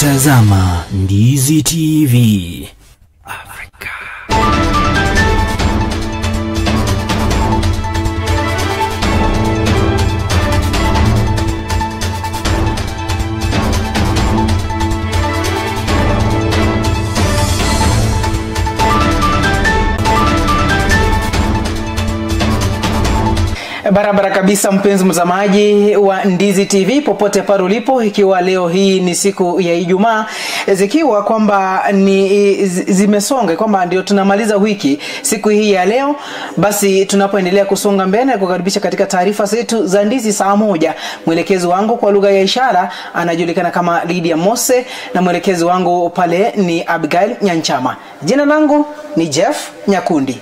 Unatazama Ndizi TV Afrika. Barabara kabisa mpenzi mtazamaji wa Ndizi TV popote pale ulipo, ikiwa leo hii ni siku ya Ijumaa, zikiwa kwamba ni zimesonga kwamba ndio tunamaliza wiki siku hii ya leo, basi tunapoendelea kusonga mbele na kukaribisha katika taarifa zetu za Ndizi saa moja. Mwelekezi wangu kwa lugha ya ishara anajulikana kama Lydia Mose na mwelekezi wangu pale ni Abigail Nyanchama. Jina langu ni Jeff Nyakundi.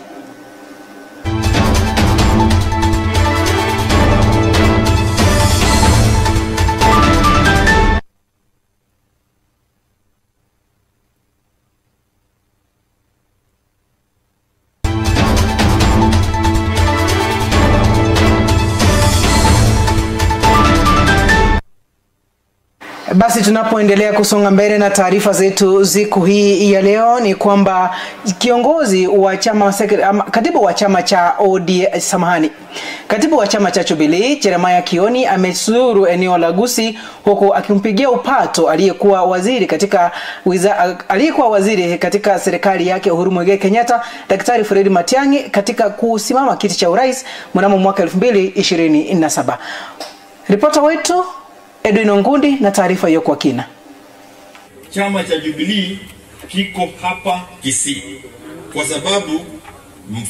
Basi tunapoendelea kusonga mbele na taarifa zetu siku hii ya leo ni kwamba kiongozi wa chama katibu wa chama cha ODM, samahani, katibu wa chama cha Jubilee Jeremiah Kioni amezuru eneo la Gusii huku akimpigia upato aliyekuwa waziri katika serikali yake Uhuru Muigai Kenyatta, Daktari Fred Matiang'i katika kusimama kiti cha urais mnamo mwaka 2027. Ripota wetu Edwin Ongundi na taarifa hiyo kwa kina. Chama cha Jubilee kiko hapa Kisii kwa sababu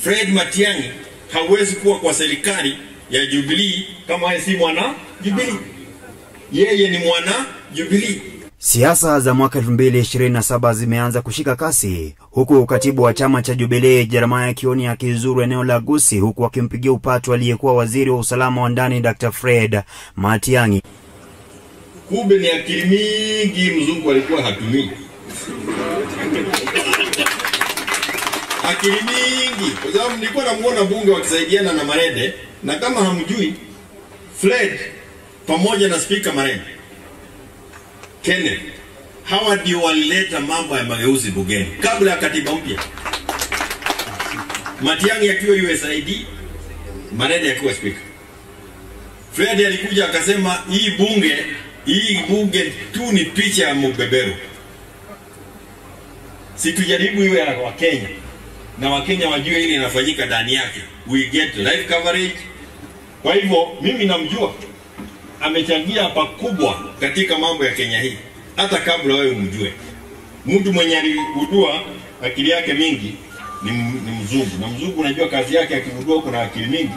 Fred Matiang'i hawezi kuwa kwa serikali ya Jubilee kama yeye si mwana Jubilee. Yeye ni mwana Jubilee. Siasa za mwaka 2027 zimeanza kushika kasi huku katibu wa chama cha Jubilee Jeremiah Kioni akizuru eneo la Gusii huku akimpigia upato aliyekuwa waziri wa usalama wa ndani Dr. Fred Matiang'i. Kumbe ni akili mingi mzungu alikuwa hatumii. Akili mingi. Kwa sababu nilikuwa namuona bunge wakisaidiana na Marende, na kama hamjui Fred pamoja na Speaker Marende, Kenneth, hawa ndio walileta mambo ya mageuzi bungeni kabla ya katiba mpya. Matiang'i akiwa USAID, Marende akiwa Speaker. Fred alikuja akasema hii bunge tu ni picha ya mbeberu. Situjaribu iwe ya Wakenya na Wakenya wajue ile inafanyika ndani yake. We get live coverage. Kwa hivyo mimi namjua amechangia pakubwa katika mambo ya Kenya hii hata kabla wewe umjue. Mtu mwenye aligundua akili yake mingi ni mzungu, na mzungu unajua kazi yake akigundua kuna akili mingi.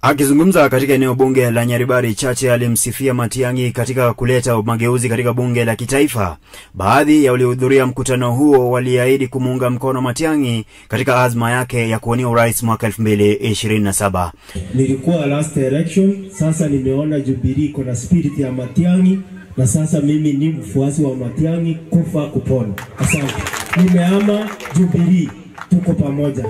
Akizungumza katika eneo bunge la Nyaribari Chache alimsifia Matiang'i katika kuleta mageuzi katika bunge la kitaifa. Baadhi ya waliohudhuria mkutano huo waliahidi kumuunga mkono Matiang'i katika azma yake ya kuwania urais mwaka 2027. Nilikuwa last election, sasa nimeona Jubilee kuna spirit ya Matiang'i na sasa mimi ni mfuasi wa Matiang'i kufa kupona. Asante. Nimehama Jubilee, tuko pamoja.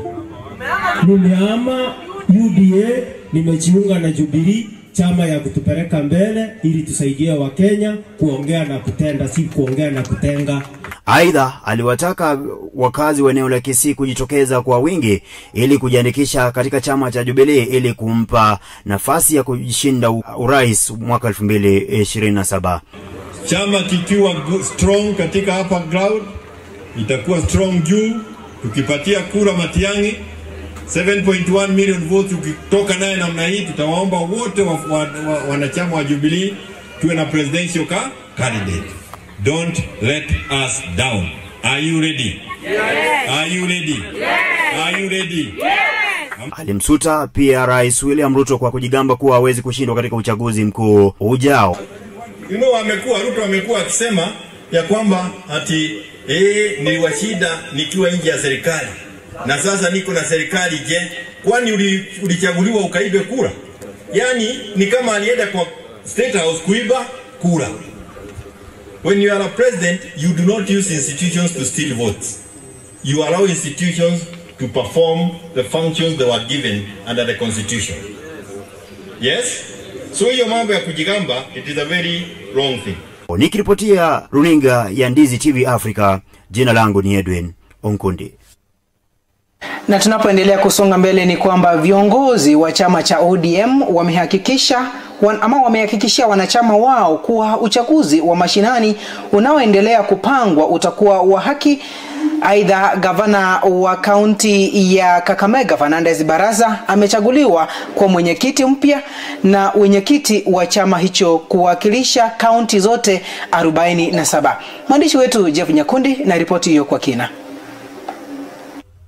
Nimehama UDA, nimejiunga na Jubilee, chama ya kutupeleka mbele ili tusaidie Wakenya kuongea na kutenda, si kuongea na kutenga. Aidha, aliwataka wakazi wa eneo la Kisii kujitokeza kwa wingi ili kujiandikisha katika chama cha Jubilee ili kumpa nafasi ya kushinda urais mwaka 2027. Chama kikiwa strong katika hapa ground itakuwa strong juu. Tukipatia kura Matiang'i 7.1 million votes, ukitoka naye namna hii, tutawaomba wote wanachama wa Jubilee tuwe na presidential candidate. Don't let us down. Are you ready? Yes. Are you ready? Yes. Are you ready? Yes. Alimsuta pia Rais William Ruto kwa kujigamba kuwa hawezi kushindwa katika uchaguzi mkuu ujao. You know, Ruto amekuwa akisema ya kwamba ati niliwashinda nikiwa nje ya serikali. Na sasa niko na serikali. Je, kwani ulichaguliwa ukaibe kura? Yani ni kama alienda kwa State House kuiba kura. When you are a president, you do not use institutions to steal votes. You allow institutions to perform the functions they were given under the constitution. Yes? So hiyo mambo ya kujigamba, it is a very wrong thing. Nikiripotia runinga ya Ndizi TV Africa, jina langu ni Edwin Onkundi. Na tunapoendelea kusonga mbele ni kwamba viongozi wa chama cha ODM wamehakikisha wamehakikishia wanachama wao kuwa uchaguzi wa mashinani unaoendelea kupangwa utakuwa wa haki. Aidha, gavana wa kaunti ya Kakamega Fernandes Barasa amechaguliwa kwa mwenyekiti mpya na mwenyekiti wa chama hicho kuwakilisha kaunti zote 47. Mwandishi wetu Jeff Nyakundi na ripoti hiyo kwa kina.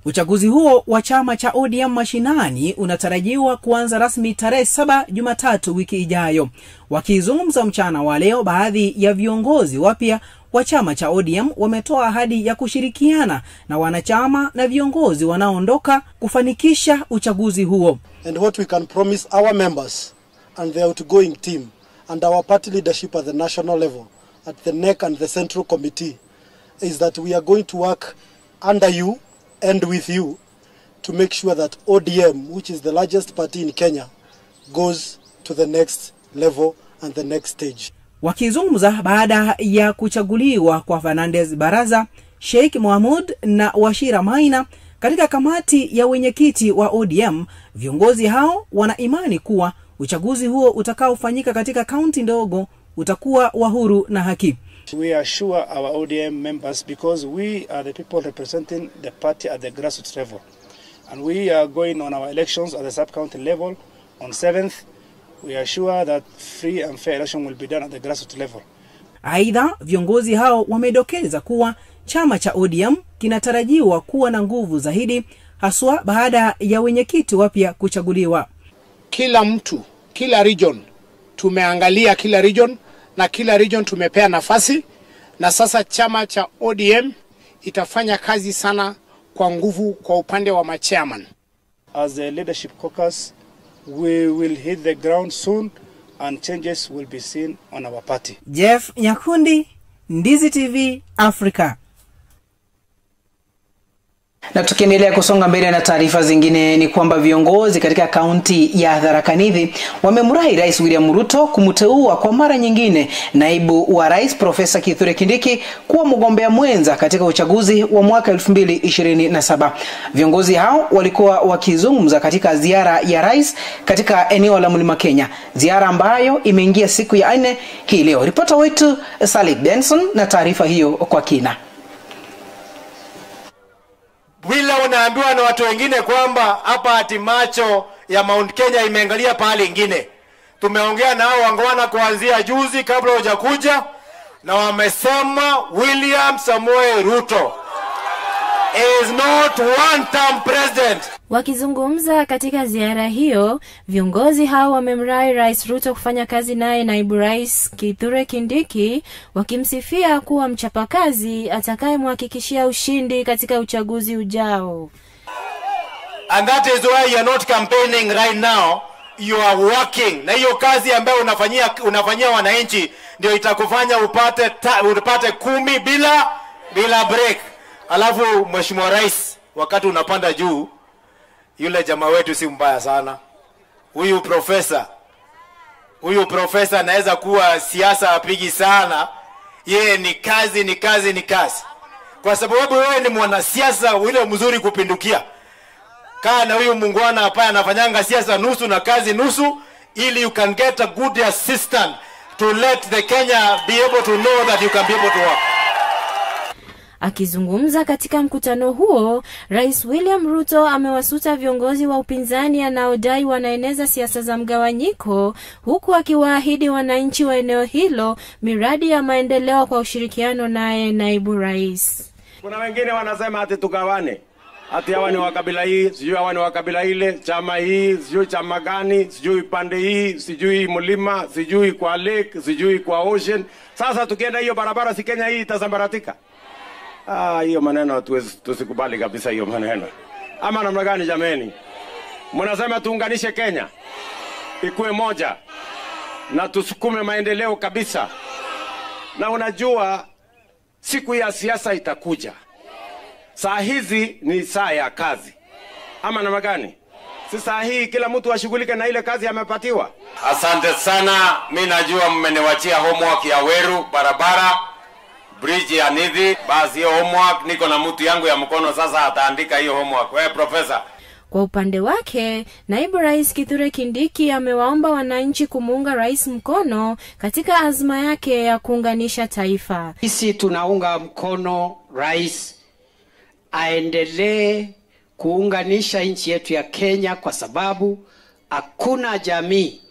Uchaguzi huo wa chama cha ODM mashinani unatarajiwa kuanza rasmi tarehe 7 Jumatatu wiki ijayo. Wakizungumza mchana wa leo, baadhi ya viongozi wapya wa chama cha ODM wametoa ahadi ya kushirikiana na wanachama na viongozi wanaoondoka kufanikisha uchaguzi huo. And what we can promise our members and the outgoing team and our party leadership at the national level, at the NEC and the Central Committee, is that we are going to work under you and with you to make sure that ODM, which is the largest party in Kenya, goes to the next level and the next stage. Wakizungumza baada ya kuchaguliwa kwa Fernandes Barasa, Sheikh Mohamud na Wachira Maina katika kamati ya wenyekiti wa ODM, viongozi hao wana imani kuwa uchaguzi huo utakaofanyika katika kaunti ndogo utakuwa wa huru na haki. We assure our ODM members, because we are the people representing the party at the grassroots level, and we are going on our elections at the sub-county level on 7th. We are sure that free and fair election will be done at the grassroots level. Aidha, viongozi hao wamedokeza kuwa chama cha ODM kinatarajiwa kuwa na nguvu zaidi haswa baada ya wenyekiti wapya kuchaguliwa. Kila mtu, kila region, tumeangalia kila region na kila region tumepea nafasi, na sasa chama cha ODM itafanya kazi sana kwa nguvu kwa upande wa machairman. As a leadership caucus, we will hit the ground soon and changes will be seen on our party. Jeff Nyakundi, Ndizi TV Africa. Na tukiendelea kusonga mbele na taarifa zingine ni kwamba viongozi katika kaunti ya Tharaka Nithi wamemrai Rais William Ruto kumteua kwa mara nyingine naibu wa rais Profesa Kithure Kindiki kuwa mgombea mwenza katika uchaguzi wa mwaka 2027. Viongozi hao walikuwa wakizungumza katika ziara ya rais katika eneo la Mlima Kenya, ziara ambayo imeingia siku ya 4 hii leo. Ripota wetu Salib Benson na taarifa hiyo kwa kina. Bila unaambiwa na watu wengine kwamba hapa ati macho ya Mount Kenya imeangalia pahali ingine. Tumeongea na hao wangwana kuanzia juzi kabla hujakuja, na wamesema William Samoei Ruto is not one term president. Wakizungumza katika ziara hiyo, viongozi hao wamemrai Rais Ruto kufanya kazi naye naibu rais Kithure Kindiki, wakimsifia kuwa mchapakazi atakayemhakikishia ushindi katika uchaguzi ujao. And that is why you are not campaigning right now, you are working. Na hiyo kazi ambayo unafanyia wananchi ndio itakufanya upate 10 bila break. Alafu Mheshimiwa Rais, wakati unapanda juu, yule jamaa wetu si mbaya sana. Huyu profesa anaweza kuwa siasa apigi sana. Yeye ni kazi, ni kazi, ni kazi. Kwa sababu wewe ni mwanasiasa yule mzuri kupindukia. Kaa na huyu mungwana hapa anafanyanga siasa nusu na kazi nusu, ili you can get a good assistant to let the Kenya be able to know that you can be able to work. Akizungumza katika mkutano huo, Rais William Ruto amewasuta viongozi wa upinzani anaodai wanaeneza siasa za mgawanyiko, huku akiwaahidi wananchi wa eneo hilo miradi ya maendeleo kwa ushirikiano naye naibu rais. Kuna wengine wanasema ati tugawane, ati hawa ni wa kabila hii, sijui hawa ni wa kabila ile, chama hii, sijui chama gani, sijui pande hii, sijui mlima, sijui kwa lake, sijui kwa ocean. Sasa tukienda hiyo barabara, si Kenya hii itasambaratika? Hiyo maneno tusikubali kabisa hiyo maneno. Ama namna gani jameni? Mnasema tuunganishe Kenya ikuwe moja na tusukume maendeleo kabisa. Na unajua siku ya siasa itakuja. Saa hizi ni saa ya kazi. Ama namna gani? Sasa hii kila mtu ashughulike na ile kazi amepatiwa. Asante sana. Mimi najua mmeniwachia homework ya Weru barabara, bridge ya Nithi. Basi hiyo homework niko na mtu yangu ya mkono sasa ataandika hiyo homework. Wewe professor. Kwa upande wake, naibu rais Kithure Kindiki amewaomba wananchi kumuunga rais mkono katika azma yake ya kuunganisha taifa. Sisi tunaunga mkono rais aendelee kuunganisha nchi yetu ya Kenya, kwa sababu hakuna jamii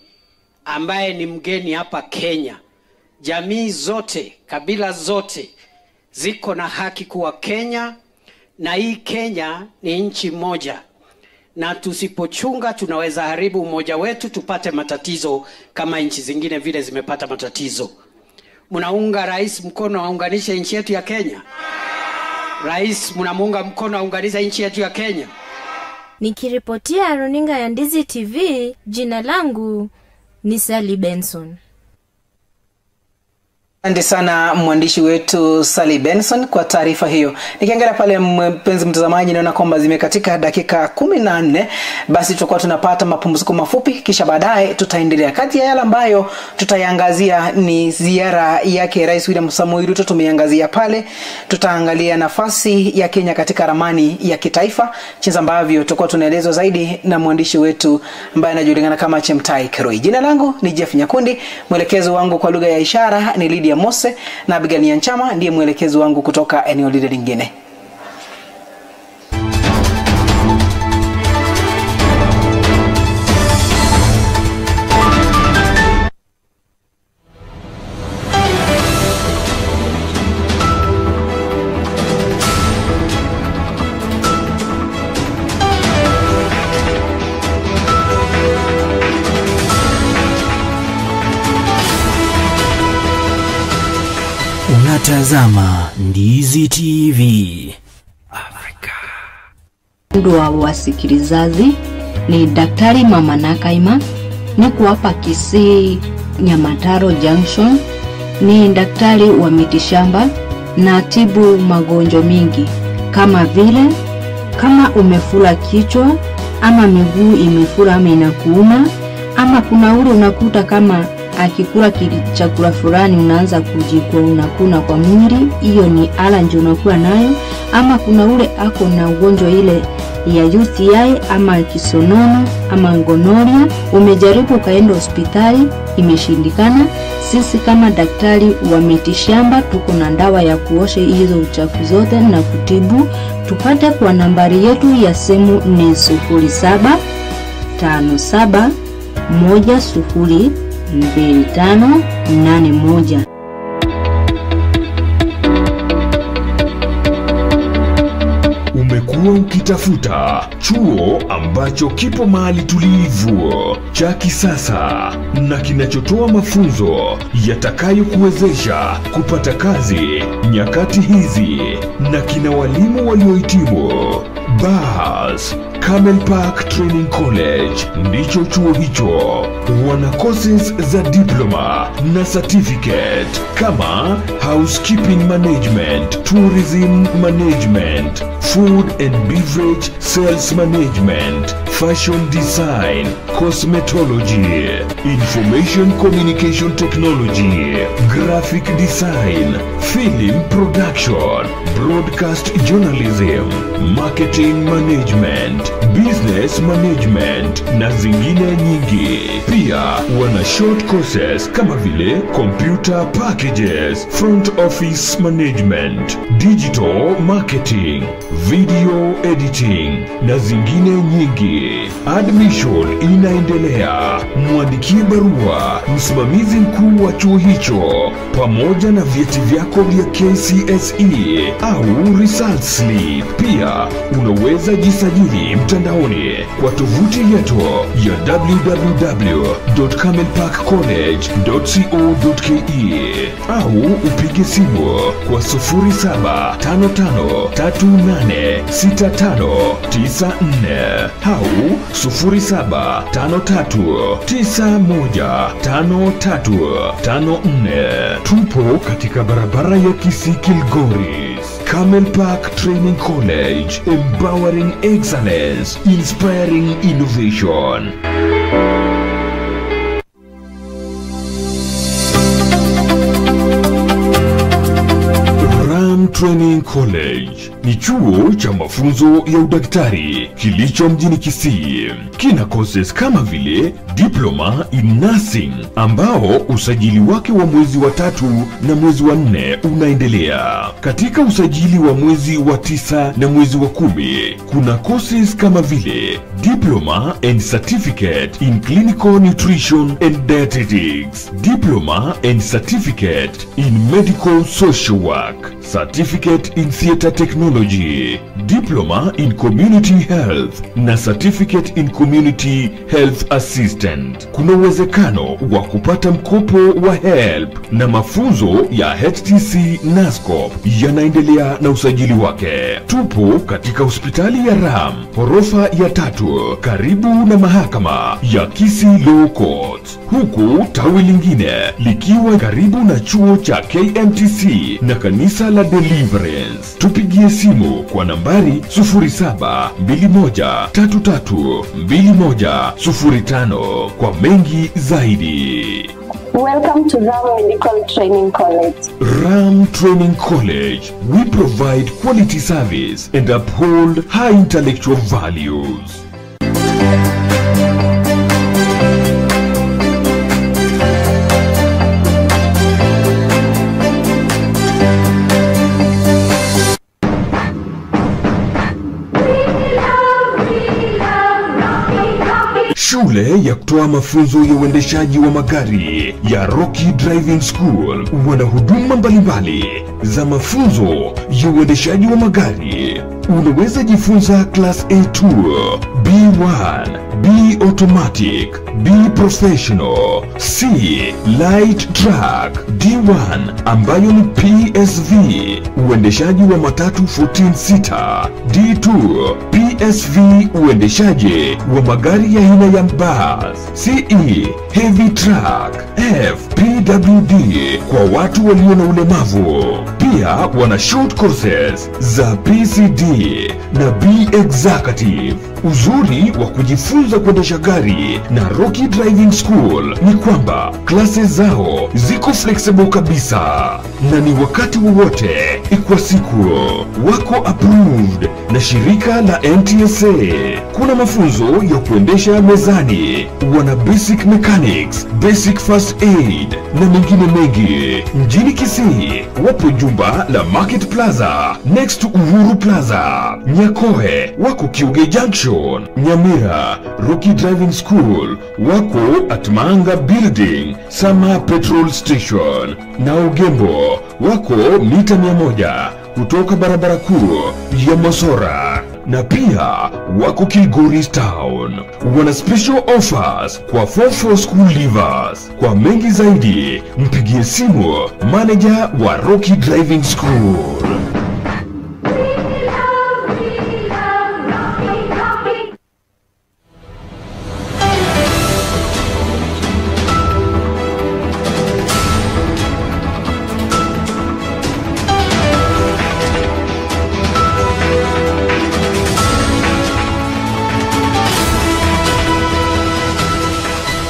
ambaye ni mgeni hapa Kenya. Jamii zote, kabila zote ziko na haki kuwa Kenya, na hii Kenya ni nchi moja. Na tusipochunga tunaweza haribu umoja wetu, tupate matatizo kama nchi zingine vile zimepata matatizo. Mnaunga rais mkono aunganishe nchi yetu ya Kenya? Rais mnamuunga mkono aunganishe nchi yetu ya Kenya? Nikiripotia runinga ya Ndizi TV, jina langu ni Sally Benson. Asante sana mwandishi wetu Sally Benson kwa taarifa hiyo. Nikiangalia pale mpenzi mtazamaji, naona kwamba zimekatika dakika 14. Basi tutakuwa tunapata mapumziko mafupi, kisha baadaye tutaendelea. Kati ya yale ambayo tutaiangazia ni ziara yake Rais William Samoei Ruto, tumeangazia pale. Tutaangalia nafasi ya Kenya katika ramani ya kitaifa, jinsi ambavyo tutakuwa tunaelezwa zaidi na mwandishi wetu ambaye anajulikana kama Chemtai Keroi. Jina langu ni Jeff Nyakundi, mwelekezo wangu kwa lugha ya ishara ni Lydia Mose, na Abigail Nyanchama ndiye mwelekezi wangu kutoka eneo lile lingine. Unatazama Ndizi TV Afrika. Ndu wa wasikilizaji ni Daktari Mama Nakaima, ni kuwapa Kisii Nyamataro Junction. Ni daktari wa mitishamba na tibu magonjwa mingi kama vile kama umefura kichwa ama miguu imefura ama inakuuma, ama kuna ule unakuta kama akikula chakula fulani unaanza kujikwa unakuna kwa mwili, hiyo ni allergy unakuwa nayo. Ama kuna ule ako na ugonjwa ile ya UTI ama kisonono ama gonorrhea, umejaribu ukaenda hospitali imeshindikana. Sisi kama daktari wa mitishamba tuko na dawa ya kuosha hizo uchafu zote na kutibu. Tupate kwa nambari yetu ya simu ni 07 57 10 25 81. Umekuwa ukitafuta chuo ambacho kipo mahali tulivu, cha kisasa na kinachotoa mafunzo yatakayokuwezesha kupata kazi nyakati hizi na kina walimu waliohitimu. Bas, Camel Park Training College ndicho chuo hicho. Wana courses za diploma na certificate kama housekeeping management, tourism management, food and beverage sales management, fashion design, cosmetology, information communication technology, graphic design, film production, broadcast journalism, marketing management, business management na zingine nyingi. Pia wana short courses kama vile computer packages, front office management, digital marketing, video editing na zingine nyingi. Admission inaendelea. Mwandikie barua msimamizi mkuu wa chuo hicho pamoja na vyeti vyako vya KCSE au result slip. Pia unaweza jisajili mtandaoni kwa tovuti yetu ya www.camelparkcollege.co.ke au upige simu kwa 0755386594 au 0753915354. Tupo katika barabara ya Kisii Kilgoris. Camel Park Training College, empowering excellence, inspiring innovation. Ram Training College ni chuo cha mafunzo ya udaktari kilicho mjini Kisii. Kina courses kama vile Diploma in Nursing ambao usajili wake wa mwezi wa 3 na mwezi wa 4 unaendelea. Katika usajili wa mwezi wa 9 na mwezi wa 10 kuna courses kama vile Diploma and Certificate in Clinical Nutrition and Dietetics, Diploma and Certificate in Medical Social Work, Certificate in Theater Technology, Diploma in Community Health na Certificate in Community Health Assistant. Kuna uwezekano wa kupata mkopo wa HELP na mafunzo ya HTC NASCOP yanaendelea na usajili wake. Tupo katika hospitali ya Ram, ghorofa ya 3, karibu na mahakama ya Kisii Law Court, huku tawi lingine likiwa karibu na chuo cha KMTC na kanisa la Deliverance. Tupigie simu kwa nambari 0721332105 kwa mengi zaidi. Welcome to Ram Medical Training College. Ram Training College, we provide quality service and uphold high intellectual values. Shule ya kutoa mafunzo ya uendeshaji wa magari ya Rocky Driving School wana huduma mbalimbali za mafunzo ya uendeshaji wa magari. Unaweza jifunza Class A2, B1, B Automatic, B Professional, C Light Truck, D1 ambayo ni PSV, uendeshaji wa matatu 14 seater, D2 PSV, uendeshaji wa magari ya aina ya bus, CE Heavy Truck, F PWD kwa watu walio na ulemavu. Pia wana short courses za PCD na B Executive. Uzuri wa kujifunza kuendesha gari na Rocky Driving School ni kwamba classes zao ziko flexible kabisa na ni wakati wowote kwa siku. Wako approved na shirika la NTSA. Kuna mafunzo ya kuendesha mezani, wana basic mechanics, basic first aid na mengine mengi. Mjini Kisii wapo jumba la Market Plaza next to Uhuru Plaza. Nyakoe wako Kiuge Junction. Nyamira Rocky Driving School wako at Manga Building, Sama Petrol Station. Na Ugembo wako mita 100 kutoka barabara kuu ya Mosora. Na pia wako Kilgoris Town. Wana special offers kwa 44 school leavers. Kwa mengi zaidi mpigie simu manager wa Rocky Driving School.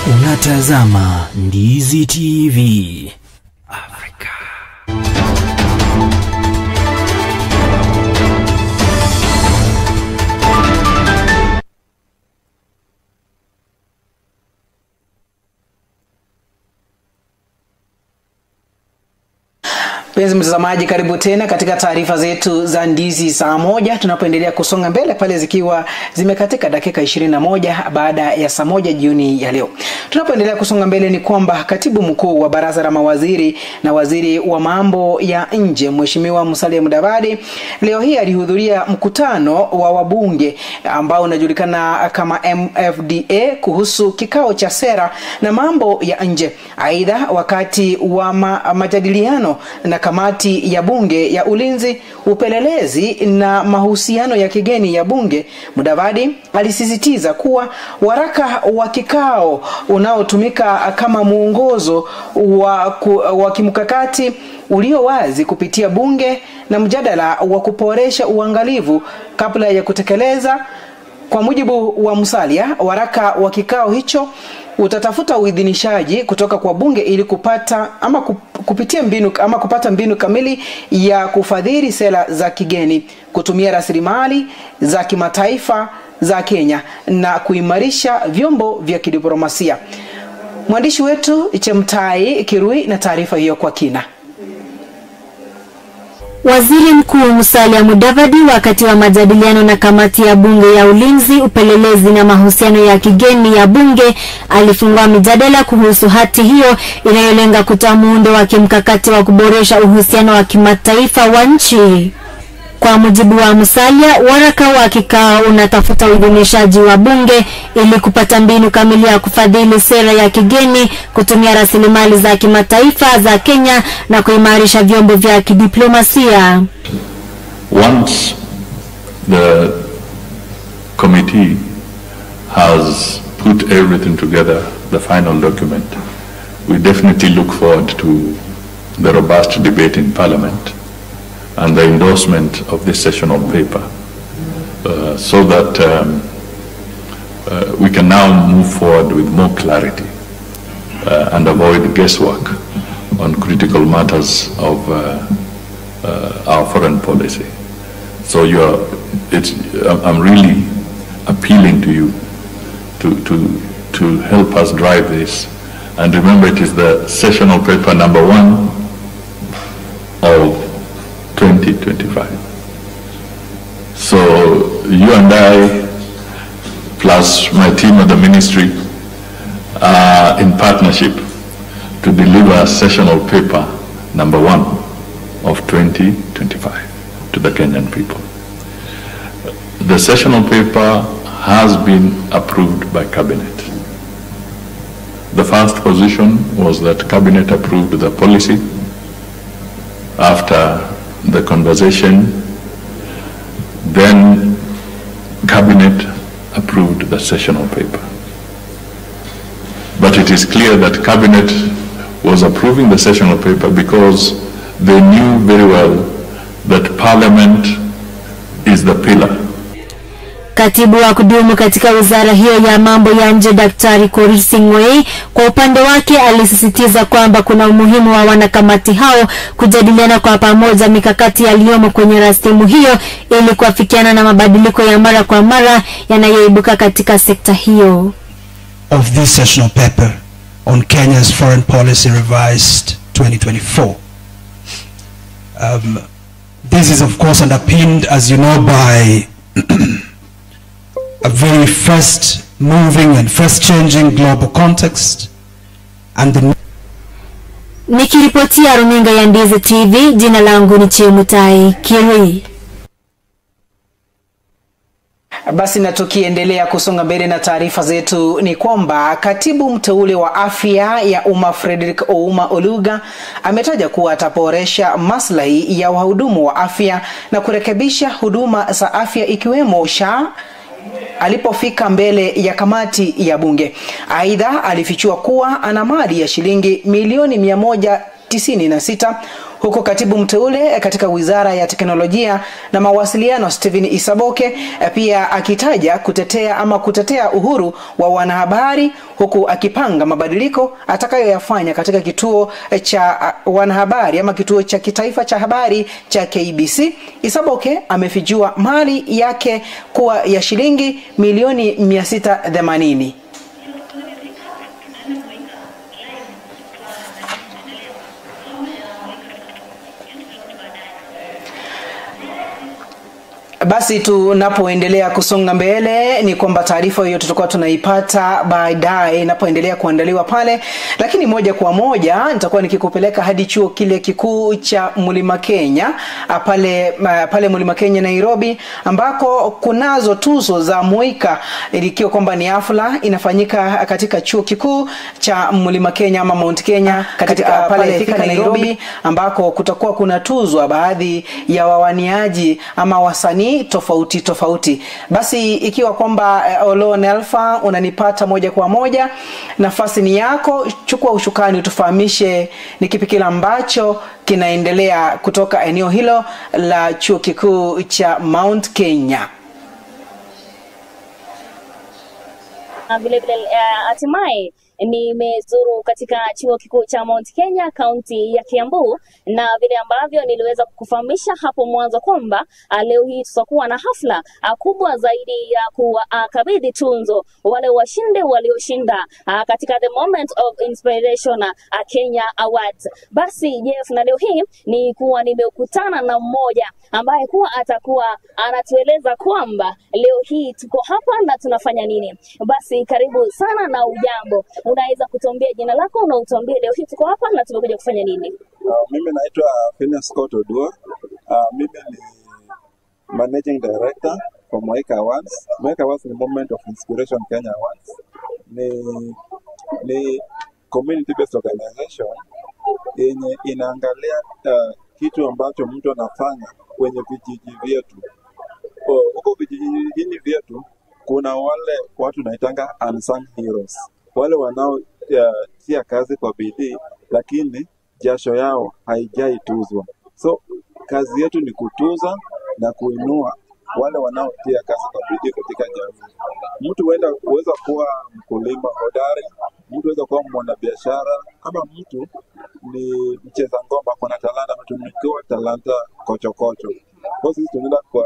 Unatazama Ndizi TV Afrika. Mpenzi mtazamaji, karibu tena katika taarifa zetu za Ndizi saa 1, tunapoendelea kusonga mbele pale zikiwa zimekatika dakika 21 baada ya saa 1 jioni ya leo. Tunapoendelea kusonga mbele ni kwamba katibu mkuu wa baraza la mawaziri na waziri wa mambo ya nje Mheshimiwa Musalia Mudavadi leo hii alihudhuria mkutano wa wabunge ambao unajulikana kama MFDA kuhusu kikao cha sera na mambo ya nje. Aidha, wakati wa majadiliano na kamati ya bunge ya ulinzi, upelelezi na mahusiano ya kigeni ya bunge, Mudavadi alisisitiza kuwa waraka wa kikao unaotumika kama muongozo wa kimkakati ulio wazi kupitia bunge na mjadala wa kuboresha uangalivu kabla ya kutekeleza. Kwa mujibu wa Musalia, waraka wa kikao hicho utatafuta uidhinishaji kutoka kwa bunge ili kupata ama kupitia mbinu ama kupata mbinu kamili ya kufadhili sera za kigeni, kutumia rasilimali za kimataifa za Kenya na kuimarisha vyombo vya kidiplomasia. Mwandishi wetu Chemtai Kirui na taarifa hiyo kwa kina. Waziri Mkuu Musalia Mudavadi wakati wa majadiliano na kamati ya bunge ya ulinzi, upelelezi na mahusiano ya kigeni ya bunge alifungua mijadala kuhusu hati hiyo inayolenga kutoa muundo wa kimkakati wa kuboresha uhusiano wa kimataifa wa nchi. Kwa mujibu wa Musalia, waraka wa kikao unatafuta uidhinishaji wa bunge ili kupata mbinu kamili ya kufadhili sera ya kigeni, kutumia rasilimali za kimataifa za Kenya na kuimarisha vyombo vya kidiplomasia. Once the committee has put everything together, the final document, we definitely look forward to the robust debate in Parliament and the endorsement of this sessional paper, so that we can now move forward with more clarity and avoid guesswork on critical matters of our foreign policy. So I'm really appealing to you to help us drive this. And remember, it is the sessional paper number 1 of 2025. So you and I, plus my team at the ministry, are in partnership to deliver sessional paper number 1 of 2025 to the Kenyan people. The sessional paper has been approved by Cabinet. The first position was that Cabinet approved the policy. After the conversation, then Cabinet approved the sessional paper. But it is clear that Cabinet was approving the sessional paper because they knew very well that Parliament is the pillar. Katibu wa kudumu katika wizara hiyo ya mambo ya nje Daktari Korir Sing'oei kwa upande wake alisisitiza kwamba kuna umuhimu wa wanakamati hao kujadiliana kwa pamoja mikakati yaliyomo kwenye rasimu hiyo ili kuafikiana na mabadiliko ya mara kwa mara yanayoibuka katika sekta hiyo. Of this sessional paper on Kenya's foreign policy revised 2024. This is of course underpinned, as you know, by a very fast moving and fast changing global context and the. Nikiripotia runinga ya Ndizi TV, jina langu ni Chemutai Kirui. Basi na tukiendelea kusonga mbele na taarifa zetu ni kwamba katibu mteule wa afya ya umma Frederick Ouma Oluga ametaja kuwa ataboresha maslahi ya wahudumu wa afya na kurekebisha huduma za afya ikiwemo SHA alipofika mbele ya kamati ya bunge. Aidha, alifichua kuwa ana mali ya shilingi milioni 196, huko katibu mteule katika wizara ya teknolojia na mawasiliano Stephen Isaboke pia akitaja kutetea uhuru wa wanahabari, huku akipanga mabadiliko atakayoyafanya katika kituo cha wanahabari ama kituo cha kitaifa cha habari cha KBC. Isaboke amefichua mali yake kuwa ya shilingi milioni 680. Basi tunapoendelea kusonga mbele ni kwamba taarifa hiyo tutakuwa tunaipata baadaye inapoendelea kuandaliwa pale, lakini moja kwa moja nitakuwa nikikupeleka hadi chuo kile kikuu cha Mlima Kenya pale Mlima Kenya Nairobi, ambako kunazo tuzo za Moika, ikiwa kwamba ni hafla inafanyika katika chuo kikuu cha Mlima Kenya ama Mount Kenya katika pale Thika Nairobi, ambako kutakuwa kuna tuzwa baadhi ya wawaniaji ama wasanii tofauti tofauti. Basi ikiwa kwamba Olo Nelfa unanipata moja kwa moja, nafasi ni yako, chukua ushukani utufahamishe ni kipi kile ambacho kinaendelea kutoka eneo hilo la chuo kikuu cha Mount Kenya. Vile vile hatimaye nimezuru katika chuo kikuu cha Mount Kenya kaunti ya Kiambu, na vile ambavyo niliweza kukufahamisha hapo mwanzo kwamba leo hii tutakuwa na hafla kubwa zaidi ya kuwakabidhi tunzo wale washindi walioshinda katika The Moment of Inspiration Kenya Awards. Basi Jeff, na leo hii ni kuwa nimekutana na mmoja ambaye kuwa atakuwa anatueleza kwamba leo hii tuko hapa na tunafanya nini. Basi karibu sana na ujambo. Unaweza kutuambia jina lako na utuambie leo hii tuko hapa na tumekuja kufanya nini? Mimi naitwa Phineas Scott Oduor. Mimi ni Managing Director for Moika Awards. Moika Awards ni Moment of Inspiration Kenya Awards. Ni community based organization yenye inaangalia kitu ambacho mtu anafanya kwenye vijiji vyetu. Huko vijijini vyetu kuna wale watu naitanga unsung heroes, wale wanaotia kazi kwa bidii lakini jasho yao haijaituzwa. So kazi yetu ni kutuza na kuinua wale wanaotia kazi kwa bidii katika jamii. Mtu huweza kuwa mkulima hodari, mtu huweza kuwa mwanabiashara, ama mtu ni mcheza ngoma, kuna talanta, ametunukiwa talanta kochokocho. Kwa sisi tunaenda kwa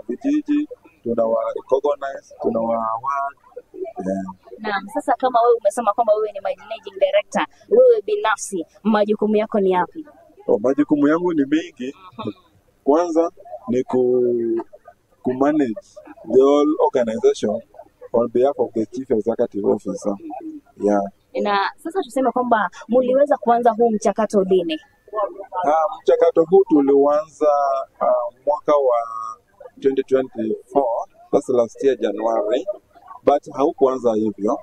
vijiji, tunawa recognize, tunawa award. Yeah. Naam, sasa kama wewe umesema kwamba wewe ni managing director, wewe binafsi majukumu yako ni yapi? Majukumu yangu ni mengi. Kwanza ni ku manage the whole organization on behalf of the chief executive officer. Yeah. Na sasa tuseme kwamba mliweza kuanza huu mchakato lini? Mchakato huu tulianza mwaka wa 2024, that's last year January. But haukuanza hivyo,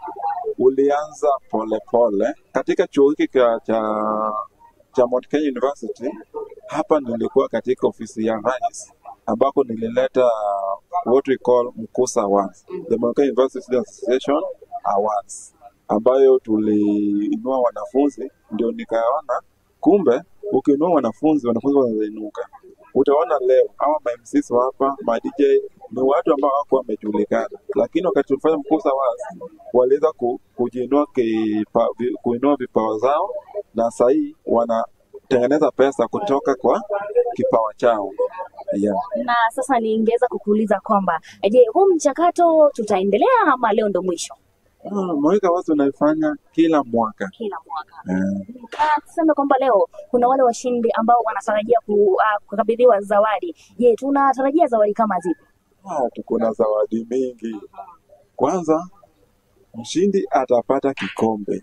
ulianza pole pole. Katika chuo hiki cha Mount Kenya University, hapa nilikuwa katika ofisi ya rais ambako nilileta what we call Mkusa Awards, the Mount Kenya University Students Association Awards, ambayo tuliinua wanafunzi. Ndio nikaona kumbe ukiinua wanafunzi, wanafunzi wanainuka. Utaona leo hawa ma MCs wa hapa, ma DJ ni watu ambao hawakuwa wamejulikana, lakini wakati tulifanya Mkusa Awards waliweza kujiinua, kuinua vipawa zao, na sasa hii wanatengeneza pesa kutoka kwa kipawa chao. Yeah. Na sasa ningeweza kukuuliza kwamba je, huu mchakato tutaendelea ama leo ndo mwisho? Moika Awards tunaifanya kila mwaka. Kila mwaka. Tuseme kwamba leo kuna wale washindi ambao wanatarajia kukabidhiwa zawadi. Je, tunatarajia zawadi kama zipi? Tuko na zawadi mingi. Kwanza mshindi atapata kikombe.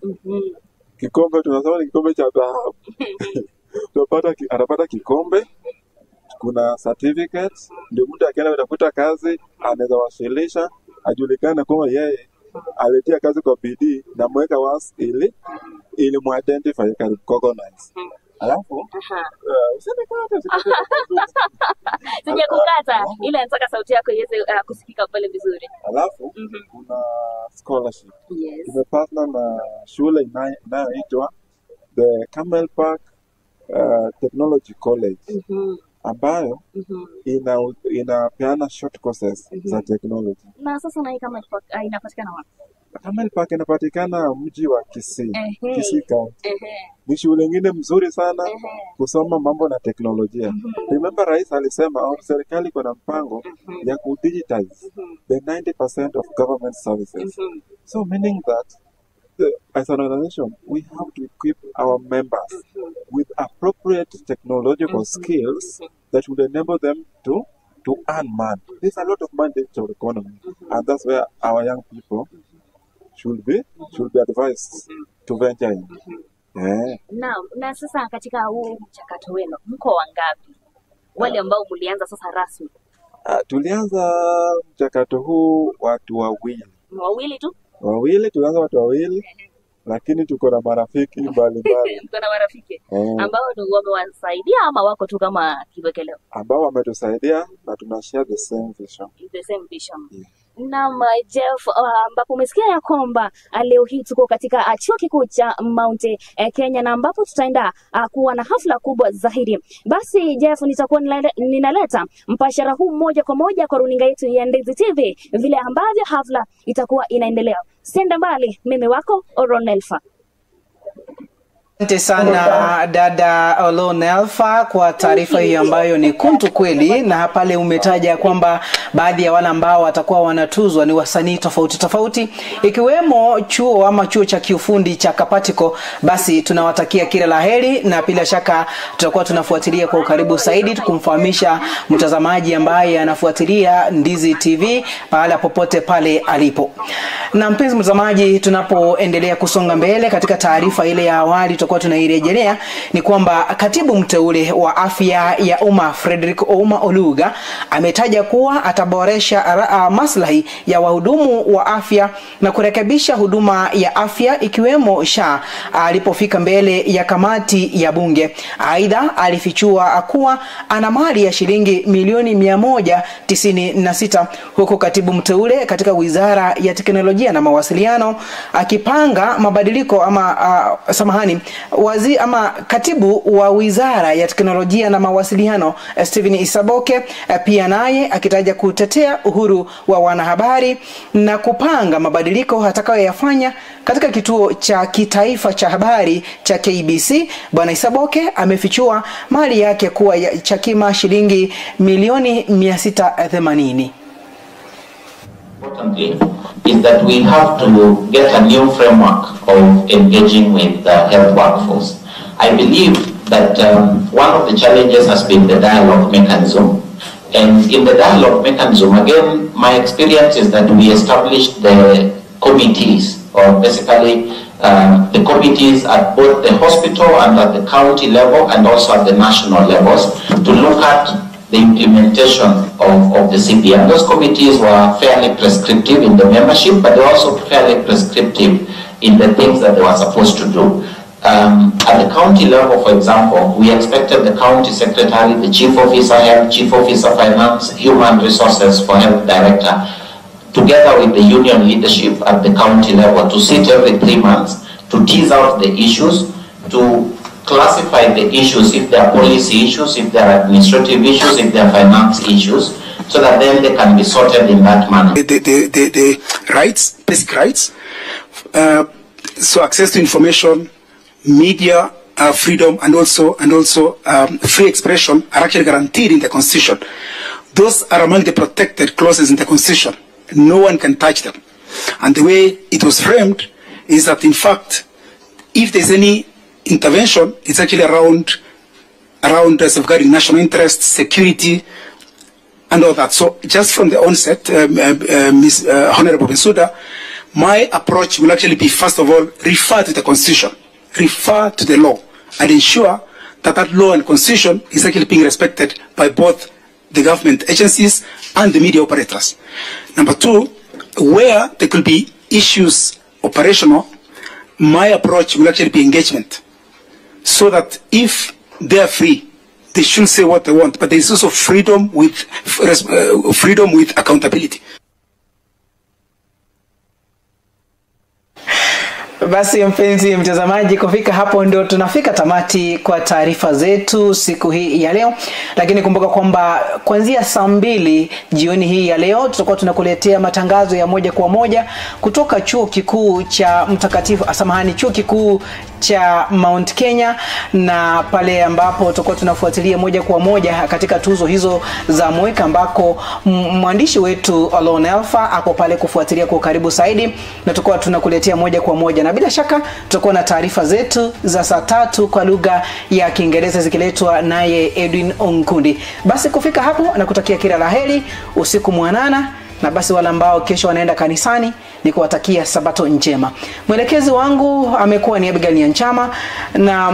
Kikombe tunasema ni kikombe cha dhahabu. Atapata kikombe. Kuna certificate, ndio mtu akienda kutafuta kazi anaweza wasilisha, ajulikane kwamba yeye alitia kazi kwa bidii na Moika Awards ili muidentify, recognize. Alafu usinikate. Sijakukata, ila nataka sauti yako iweze kusikika pale vizuri. Alafu kuna scholarship. Yes. Tumepartner na shule inayoitwa the Camel Park Technology College, ambayo inapeana short courses za technology. Na sasa na hii Camel Park inapatikana wapi? Camel Park inapatikana mji wa Kisii, Kisii County. Ni shule nyingine mzuri sana kusoma mambo na teknolojia. Remember rais alisema au serikali kuna mpango ya kudigitize the 90% of government services. So meaning that as an organization we have to equip our members with appropriate technological skills that would enable them to to earn money. There's a lot of money in digital economy, and that's where our young people should be advised to venture in. Yeah. Na sasa katika huu mchakato wenu mko wangapi wale ambao mlianza sasa rasmi? Tulianza mchakato huu watu wawili. Wawili tu? Wawili, tulianza watu wawili. Lakini tuko na marafiki mbalimbali. Mko na marafiki ambao wamewasaidia ama wako tu kama kiwekeleo? Ambao wametusaidia na tunashare the same vision. The same vision. Yeah. Naam, Jeff, ambapo umesikia ya kwamba leo hii tuko katika chuo kikuu cha Mount Kenya na ambapo tutaenda kuwa na hafla kubwa zaidi. Basi Jeff, nitakuwa ninaleta mpashara huu moja kwa moja kwa runinga yetu ya Ndizi TV vile ambavyo hafla itakuwa inaendelea. Senda mbali, mimi wako Oronelfa. Asante sana dada Olonelfa kwa taarifa hiyo ambayo ni kuntu kweli, na pale umetaja kwamba baadhi ya wale ambao watakuwa wanatuzwa ni wasanii tofauti tofauti ikiwemo chuo ama chuo cha kiufundi cha Kapatiko. Basi tunawatakia kila la heri na bila shaka tutakuwa tunafuatilia kwa ukaribu zaidi kumfahamisha mtazamaji ambaye anafuatilia Ndizi TV pahala popote pale alipo. Na mpenzi mtazamaji, tunapoendelea kusonga mbele katika taarifa ile ya awali tutakuwa tunairejelea ni kwamba katibu mteule wa afya ya umma Frederick Ouma Oluga ametaja kuwa ataboresha maslahi ya wahudumu wa afya na kurekebisha huduma ya afya ikiwemo SHA alipofika mbele ya kamati ya bunge. Aidha, alifichua kuwa ana mali ya shilingi milioni 196 huku katibu mteule katika Wizara ya Teknolojia na Mawasiliano akipanga mabadiliko ama samahani ama katibu wa Wizara ya Teknolojia na Mawasiliano Stephen Isaboke pia naye akitaja kutetea uhuru wa wanahabari na kupanga mabadiliko atakayoyafanya katika kituo cha kitaifa cha habari cha KBC. Bwana Isaboke amefichua mali yake kuwa cha kima shilingi milioni 680. Importantly, is that we have to get a new framework of engaging with the health workforce. I believe that one of the challenges has been the dialogue mechanism. And in the dialogue mechanism, again, my experience is that we established the committees, or basically the committees at both the hospital and at the county level and also at the national levels to look at the implementation of the CBM. Those committees were fairly prescriptive in the membership, but they were also fairly prescriptive in the things that they were supposed to do. At the county level, for example, we expected the county secretary, the chief officer health, chief officer finance, human resources for health director, together with the union leadership at the county level, to sit every 3 months, to tease out the issues, to classify the issues, if they are policy issues, if they are administrative issues, if they are finance issues, so that then they can be sorted in that manner. The rights, basic rights, so access to information, media freedom, and also free expression are actually guaranteed in the Constitution. Those are among the protected clauses in the Constitution. No one can touch them. And the way it was framed is that, in fact, if there's any intervention, it's actually around safeguarding national interests, security, and all that. So just from the onset, Ms. Honorable Bensouda, my approach will actually be, first of all, refer to the Constitution, refer to the law, and ensure that that law and Constitution is actually being respected by both the government agencies and the media operators. Number two, where there could be issues operational, my approach will actually be engagement, so that if they are free, they should say what they want, but there is also freedom with accountability. Basi mpenzi mtazamaji, kufika hapo ndio tunafika tamati kwa taarifa zetu siku hii ya leo. Lakini kumbuka kwamba kuanzia saa 2 jioni hii ya leo tutakuwa tunakuletea matangazo ya moja kwa moja kutoka chuo kikuu cha Mtakatifu, samahani, chuo kikuu cha Mount Kenya, na pale ambapo tutakuwa tunafuatilia moja kwa moja katika tuzo hizo za Mweka, ambako mwandishi wetu Alon Alpha ako pale kufuatilia kwa karibu zaidi, na tutakuwa tunakuletea moja kwa moja. Na Bila shaka tutakuwa na taarifa zetu za saa 3 kwa lugha ya Kiingereza zikiletwa naye Edwin Onkundi. Basi kufika hapo na kutakia kila la heri, usiku mwanana, na basi wale ambao kesho wanaenda kanisani ni kuwatakia sabato njema. Mwelekezi wangu amekuwa ni Abigail Nyanchama, na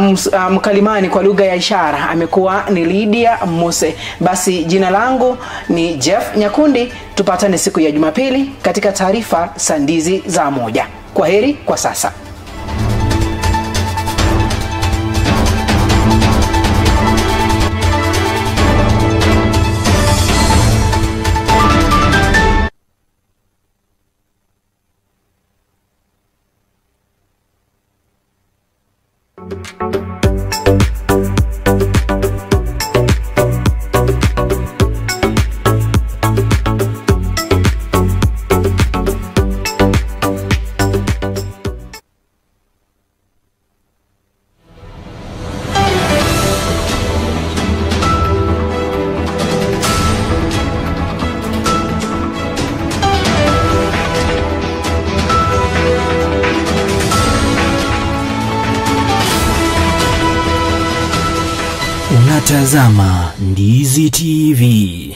mkalimani kwa lugha ya ishara amekuwa ni Lydia Mose. Basi jina langu ni Jeff Nyakundi. Tupatane siku ya Jumapili katika taarifa sandizi za 1. Kwa heri kwa sasa. Unatazama Ndizi TV.